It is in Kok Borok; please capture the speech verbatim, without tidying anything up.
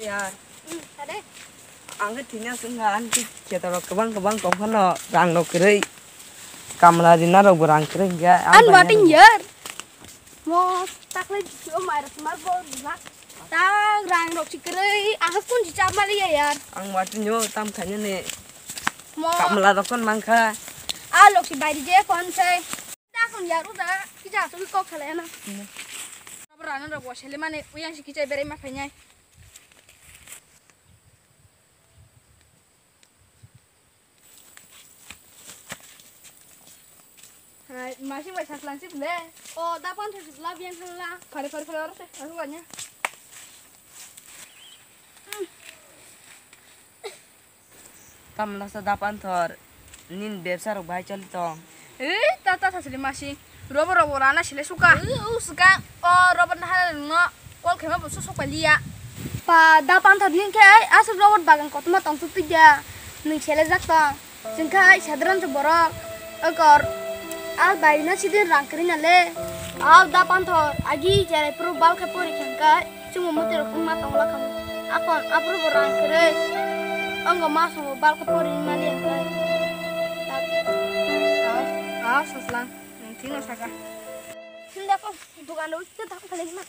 Yar. Hmm, tade. Ang khe thwina swngkha, ani khe kheto rok kwbang kwbang tong phano rang rok kwrwi. Kamla rina rok bo rang kwrwi hwnkhe ang An bai wating nani. Yar. Mo takle jio mai rok mar bo rila. Ta rang rok si kwrwi, ang khe kun si chap mali ya yar. Ang wating yo tam khaina ne. Mo. Kamla rok kon mangkha. A lok si bai di je kon sai. Ta kon yar uda, kisa asuk kok khala na. Hmm. Rana rok bo sele mane, uyang si kisa berai ma phainai. Hai, masing bai saklang sip le. O, da panthor sip la biang thang la. Phare, phare, phare, oro se, oro wanya. Tamla sa da panthor, nin bebsa rok bahai choli tong. Eh, ta, ta, ta, sili masing. Robo, robo, rana sile suka. Eh, u suka. O, robo na hala no. Kol khema bo susuk paliya. Pa da panthor ni khe ai aswk robot bagan kotorma tong tuk twi da. Nwng sele jak tong. Chwng khe ai sadharan se borok. Okor. Al bai na sidin rang kwrwi na le. Al da panthor agi jerai phuru bal khe pori khe hwnkhe chwngbo mwtwi rok wngma tong la khamu. Akon aphuru bo rang kwrwi. Wngo ma songo bal khe pori mali hwnkhe. Tak. Aw, aw, saslang. Nwng thwino saka. Sinde ko dukan ro tei tak khalai ma.